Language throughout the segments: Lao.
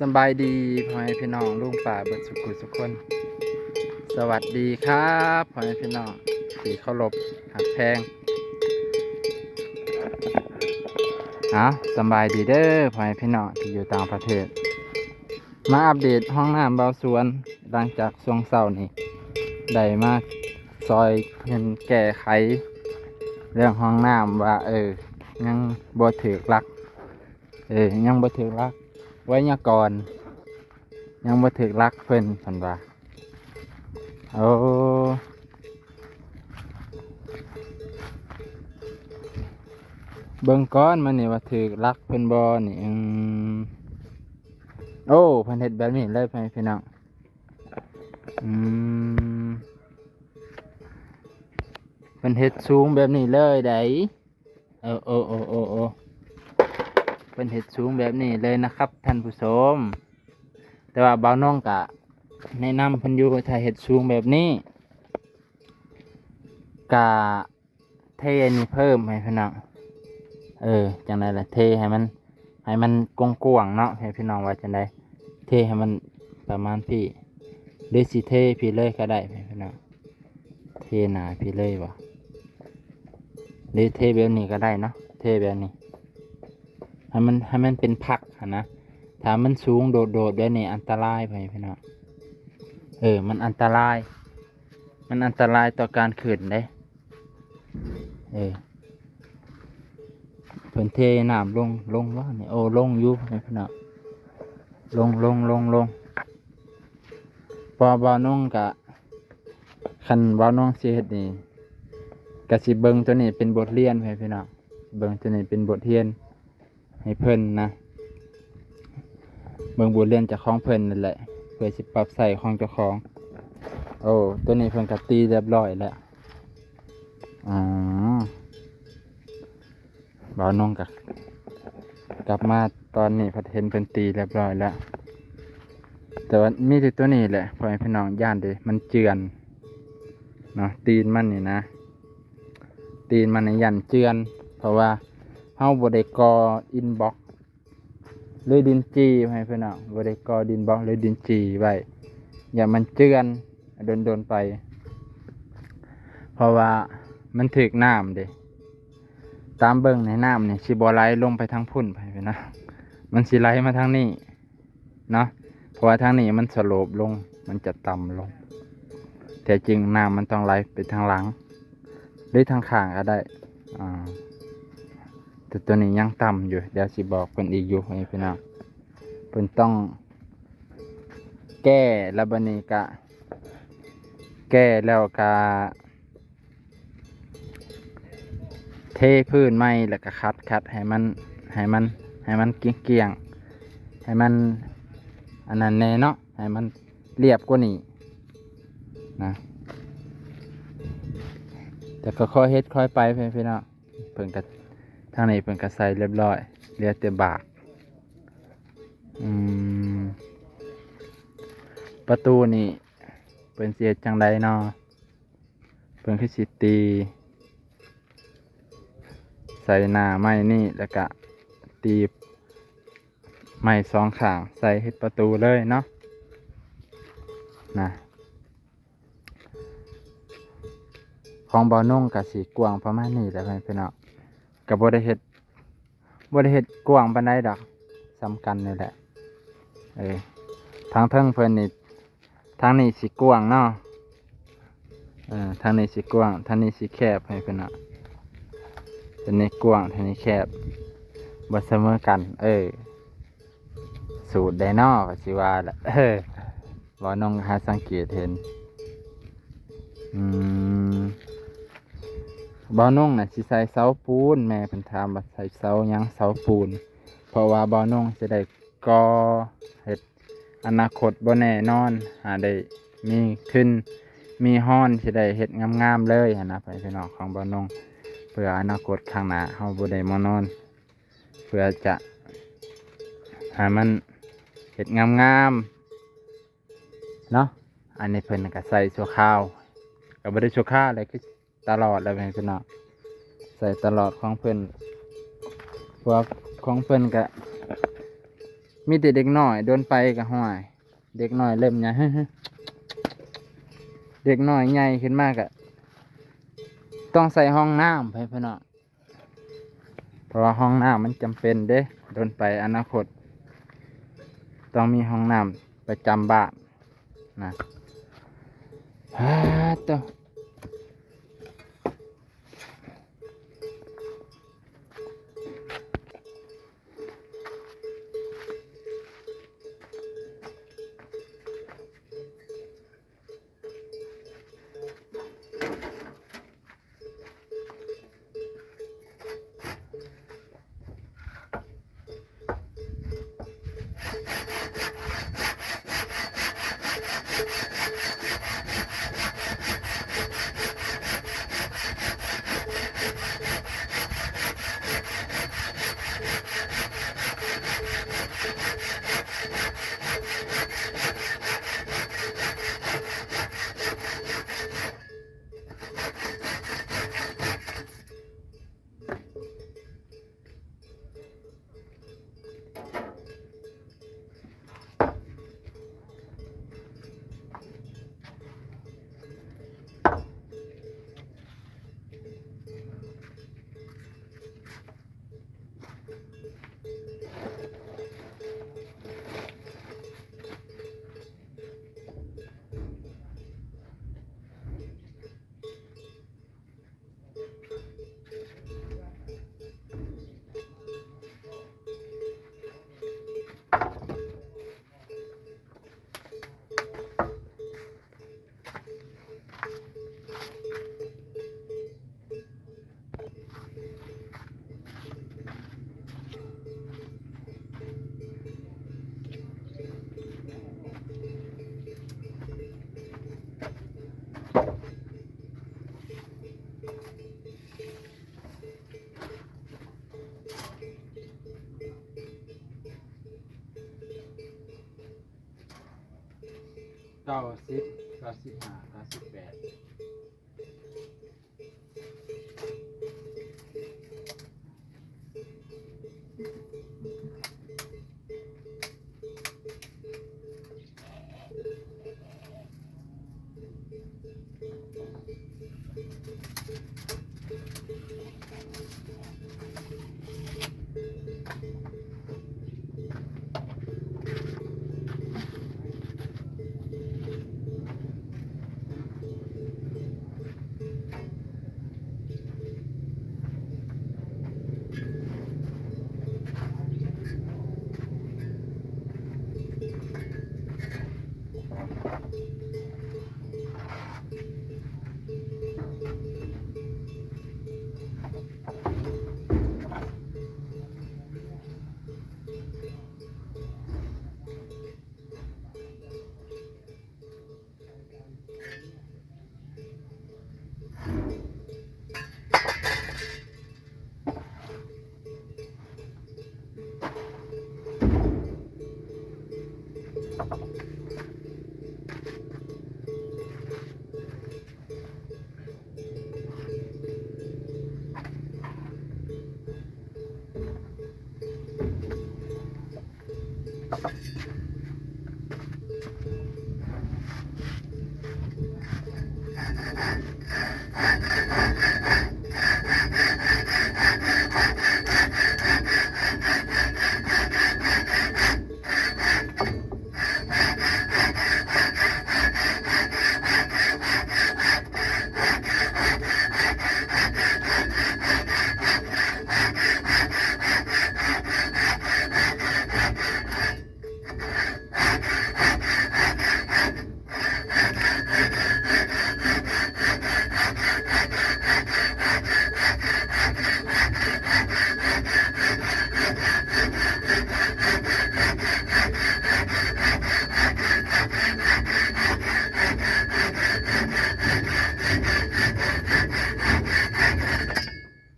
ສຳບາຍດີພໍ່ແມ່ພີ່ນ້ອງລຸງປ້າເບິດສຸກຜູ້ສຸກຄົນ. ສະຫວັດດີຄັບພໍ່ແມ່ພີ່ນ້ອງທີ່ເຄົາລົບຮັກແພງ. ເອົາ ສຳບາຍດີເດີພໍ່ແມ່ພີ່ນ້ອງທີ່ຢູ່ຕ່າງປະເທດ. ມາອັບເດດຫ້ອງນ້ຳບ່າວສວນ ຫຼັງຈາກຊ່ວງເຊົ້ານີ້ ໄດ້ມາຊ່ອຍເພິ່ນແກ້ໄຂເລື່ອງຫ້ອງນ້ຳວ່າ ເອີ ຍັງບໍ່ຖືກຫຼັກ ເອີ ຍັງບໍ່ຖືກຫຼັກໄວຍາກອນ ຍັງບໍ່ຖືກຫຼັກເພິ່ນ ເພິ່ນວ່າ. ໂອ້ ເບິ່ງກ່ອນ ມັນນີ້ວ່າຖືກຫຼັກເພິ່ນບໍ່ນີ້. ອືມ ໂອ້ ເພິ່ນເຮັດແບບນີ້ເລີຍ ພໍ່ແມ່ພີ່ນ້ອງ. ອືມ ເພິ່ນເຮັດສູງແບບນີ້ເລີຍໃດ໋. ເອີ ໂອ້ ໂອ້ ໂອ້ ໂອ້ ເພິ່ນເຮັດສູງແບບນີ້ເລີຍນະຄັບທ່ານຜູ້ຊົມ. ແຕ່ວ່າບ່າວນົງກະແນະນຳເພິ່ນຢູ່ ຖ້າເຮັດສູງແບບນີ້ ກະເທອັນນີ້ເພີ່ມໃຫ້ພີ່ນ້ອງ. ເອີ ຈັ່ງໃດລະ ເທໃຫ້ມັນ ໃຫ້ມັນກວ້າງໆເນາະ ໃຫ້ພີ່ນ້ອງວ່າຈັ່ງໃດ. ເທໃຫ້ມັນປະມານພີ້ ຫຼືຊິເທພີ້ເລີຍກໍໄດ້ ໃຫ້ພີ່ນ້ອງ ເທໜ້າພີ້ເລີຍບໍ ຫຼືເທແບບນີ້ກໍໄດ້ເນາະ. ເທແບບນີ້ ໃຫ້ມັນ ໃຫ້ມັນເປັນພັກຫັ້ນນະ. ຖ້າມັນສູງໂດດໆແບບນີ້ອັນຕະລາຍ ໃຫ້ພີ່ນ້ອງ. ເອີ ມັນອັນຕະລາຍ ມັນອັນຕະລາຍຕໍ່ການຂຶ້ນເດ້. ເອີ ເພິ່ນເທນ້ຳລົງ ລົງບໍ່ນີ້? ໂອ້ ລົງຢູ່ ໃຫ້ພີ່ນ້ອງ ລົງ ລົງ ລົງ ລົງ. ເພາະວ່າບ່າວນົງກະ ຄັນບ່າວນົງຊິເຮັດນີ້ ກະຊິເບິ່ງໂຕນີ້ເປັນບົດຮຽນ ໃຫ້ພີ່ນ້ອງ ເບິ່ງໂຕນີ້ເປັນບົດຮຽນ ໃຫ້ເພິ່ນນະ ເບິ່ງບົດຮຽນຈາກຂອງເພິ່ນນັ້ນແຫຼະ ເພື່ອຊິປັບໃຊ້ຂອງເຈົ້າຂອງ. ໂອ້ ໂຕນີ້ເພິ່ນກະຕີຮຽບຮ້ອຍແລ້ວ. ອືມ ບ່າວນົງກະກັບມາຕອນນີ້ ພັດເຫັນເພິ່ນຕີຮຽບຮ້ອຍແລ້ວ. ແຕ່ວ່າມີແຕ່ໂຕນີ້ແຫຼະ ພໍ່ແມ່ພີ່ນ້ອງ ຢ້ານເດ້ ມັນເຈື່ອນເນາະ ຕີນມັນນີ້ນະ. ຕີນມັນນີ້ຢ້ານເຈື່ອນ ເພາະວ່າເຮົາບໍ່ໄດ້ກໍ່ອິນບັອກ ຫຼືດິນຈີ່ ໃຫ້ພີ່ນ້ອງ ບໍ່ໄດ້ກໍ່ດິນບັອກ ຫຼືດິນຈີ່ໄວ້ ຢ້ານມັນເຈື່ອນດົນໆໄປ ເພາະວ່າມັນຖືກນ້ຳເດ້. ຕາມເບິ່ງໃນນ້ຳນີ້ຊິບໍ່ໄຫຼລົງໄປທາງພຸ້ນ ໃຫ້ພີ່ນ້ອງ ມັນຊິໄຫຼມາທາງນີ້ ເນາະ ເພາະວ່າທາງນີ້ມັນສະໂລບລົງ ມັນຈະຕ່ຳລົງ. ແທ້ຈິງນ້ຳມັນຕ້ອງໄຫຼໄປທາງຫຼັງ ຫຼືທາງຂ້າງກໍໄດ້. ອາ ແຕ່ຕົວນີ້ຍັງຕ່ຳຢູ່ ດຽວຊິບອກເພິ່ນອີກຢູ່ ໃຫ້ພີ່ນ້ອງ. ເພິ່ນຕ້ອງແກ້ ແລ້ວບັດນີ້ກະ ແກ້ແລ້ວກະ ເທພື້ນໃໝ່ ແລ້ວກະຂັດ ຂັດໃຫ້ມັນ ໃຫ້ມັນ ໃຫ້ມັນກ້ຽງໆ ໃຫ້ມັນອັນນັ້ນແດ່ເນາະ ໃຫ້ມັນລຽບກວ່ານີ້ນະ. ແຕ່ກໍຄ່ອຍເຮັດຄ່ອຍໄປ ພີ່ນ້ອງ. ເພິ່ນກໍ ທາງນີ້ເພິ່ນກໍໃສ່ຮຽບຮ້ອຍ ເຫຼືອແຕ່ບາກ. ອືມ ປະຕູນີ້ເພິ່ນຊິເຮັດຈັ່ງໃດເນາະ? ເພິ່ນຄືຊິຕີໃສ່ໜ້າໄມ້ນີ້ ແລ້ວກະຕີໄມ້ສອງຂ້າງໃສ່ເຮັດປະຕູເລີຍເນາະ ນະ. ຂອງບ່າວນົງກະຊິກວ້າງປະມານນີ້ແຫຼະ ພີ່ນ້ອງ. ກະບໍ່ໄດ້ເຮັດ ບໍ່ໄດ້ເຮັດກວ້າງປານໃດດອກ ສ່ຳກັນນີ້ແຫຼະ. ເອີ ທາງເທິງເພິ່ນນີ້ ທາງນີ້ຊິກວ້າງເນາະ ເອີ ທາງນີ້ຊິກວ້າງ ທາງນີ້ຊິແຄບ ໃຫ້ເພິ່ນເນາະ. ທາງນີ້ກວ້າງ ທາງນີ້ແຄບ ບໍ່ສະເໝີກັນ. ເອີ ສູດໃດເນາະ ວ່າຊິວ່າລະ ເອີ ບ່າວນົງຫາສັງເກດເຫັນ. ອືມ ບ່າວນົງນະຊິໃສ່ເສົາປູນ ແມ່ເພິ່ນຖາມວ່າໃສ່ເສົາຫຍັງ ເສົາປູນ ເພາະວ່າບ່າວນົງຊິໄດ້ກໍ່ເຮັດ ອະນາຄົດບໍ່ແນ່ນອນ ຫາໄດ້ມີທຶນມີຮອນ ຊິໄດ້ເຮັດງາມໆເລີຍຫັ້ນນະ ພີ່ນ້ອງຂອງບ່າວນົງ. ເພື່ອອະນາຄົດຂ້າງໜ້າເຮົາບໍ່ໄດ້ມານອນ ເພື່ອຈະໃຫ້ມັນເຮັດງາມໆເນາະ. ອັນນີ້ເພິ່ນກໍໃສ່ຊົ່ວຄາວ ກໍບໍ່ໄດ້ຊົ່ວຄາວແຫຼະ ຄືຕະຫຼອດແຫຼະ ພີ່ນ້ອງ ໃສ່ຕະຫຼອດຂອງເພິ່ນ. ເພາະວ່າຂອງເພິ່ນກະ ມີແຕ່ເດັກນ້ອຍ ດົນໄປກໍຫ້ວຍ ເດັກນ້ອຍເລີ່ມໃຫຍ່ ເດັກນ້ອຍໃຫຍ່ຂຶ້ນມາກໍຕ້ອງໃສ່ຫ້ອງນ້ຳ ພີ່ນ້ອງ. ເພາະວ່າຫ້ອງນ້ຳມັນຈຳເປັນເດ້ ດົນໄປອະນາຄົດຕ້ອງມີຫ້ອງນ້ຳປະຈຳບ້ານນະ ປາດໂທ້. ເກົ້າສິບ ເກົ້າສິບຫ້າ ເກົ້າສິບແປດ.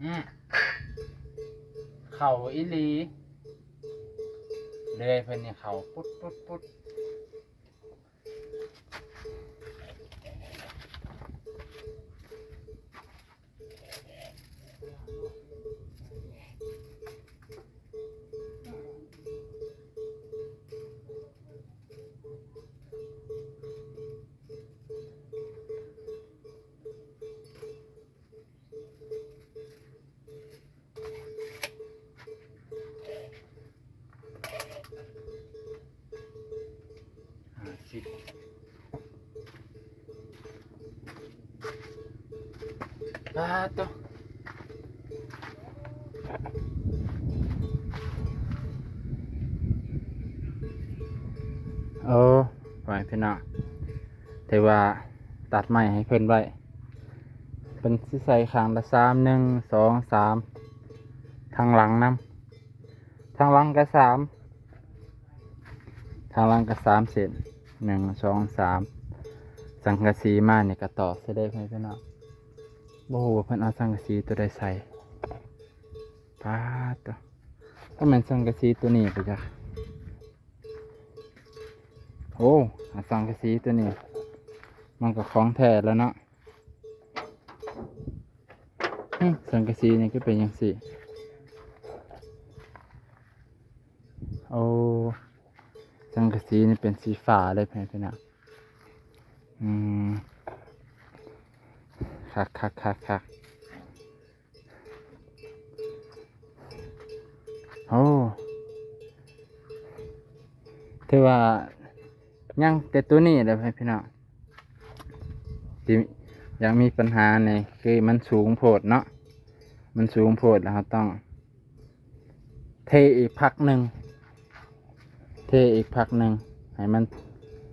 ອືມ ເຂົ້າອີ່ຫຼີ ເລື່ອຍເພິ່ນນີ້ເຂົ້າປຸດໆໆ. ໂອ້ ພໍ່ແມ່ພີ່ນ້ອງ ຖືວ່າຕັດໄມ້ໃຫ້ເພິ່ນໄວ້ ເພິ່ນຊິໃສ່ຂ້າງລະສາມ ໜຶ່ງ ສອງ ສາມ ທາງຫຼັງນຳ ທາງຫຼັງກະສາມ ທາງຫຼັງກະສາມເສັ້ນ ໜຶ່ງ ສອງ ສາມ ສັງກະສີມານີ້ກະຕອກໃສ່ເລີຍ ພໍ່ແມ່ພີ່ນ້ອງ ບໍ່ຮູ້ວ່າເພິ່ນເອົາສັງກະສີໂຕໃດໃສ່ ປາດໂທ້ ບໍ່ແມ່ນສັງກະສີໂຕນີ້ປະຈັກ ໂອ້ ສັງກະສີໂຕນີ້ ມັນກະຂອງແທ້ແລ້ວເນາະ ຫຶ ສັງກະສີນີ້ຄືເປັນຈັ່ງຊີ້ ໂອ້ ສັງກະສີນີ້ເປັນສີຟ້າເລີຍ ເພື່ອນໆ ອືມ ຄັກໆໆໆ ໂອ້ ຖືວ່າຍັງແຕ່ໂຕນີ້ແຫຼະ ເພື່ອນໆ ທີ່ຍັງມີປັນຫານີ້ ຄືມັນສູງໂພດເນາະ ມັນສູງໂພດ ແລ້ວເຮົາຕ້ອງເທອີກພັກໜຶ່ງ ເທອີກພັກໜຶ່ງ ໃຫ້ມັນ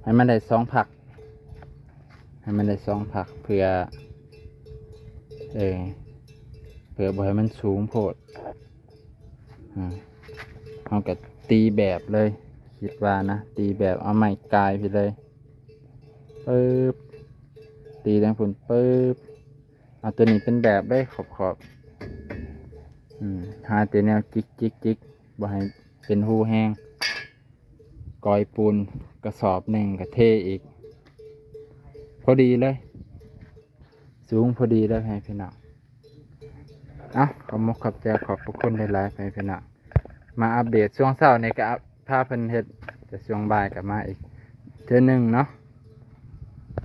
ໃຫ້ມັນໄດ້ສອງພັກ ໃຫ້ມັນໄດ້ສອງພັກ ເພື່ອ ເອີ ເພື່ອບໍ່ໃຫ້ມັນສູງໂພດ ອາ ເຮົາກະຕີແບບເລີຍ ຄິດວ່ານະ ຕີແບບເອົາໄມ້ກ່າຍພີ້ເລີຍ ປຶບ ຕີທາງພຸ້ນ ປຶບ ເອົາໂຕນີ້ເປັນແບບເລີຍ ຂອບໆ ອືມ ຫາແຕ່ແນວຈິກໆໆ ບໍ່ໃຫ້ເປັນຮູແຮງ ກອຍປູນກະສອບໜຶ່ງກະເທອີກ ພໍດີເລີຍ ສູງພໍດີເລີຍ ພໍ່ແມ່ພີ່ນ້ອງ ເອົ້າ ຂອບມຸກຂອບໃຈ ຂອບພະຄຸນຫຼາຍໆ ພໍ່ແມ່ພີ່ນ້ອງ ມາອັບເດດຊ່ວງເຊົ້ານີ້ກະພາເພິ່ນເຮັດ ແຕ່ຊ່ວງບ່າຍກະມາອີກເທື່ອໜຶ່ງເນາະ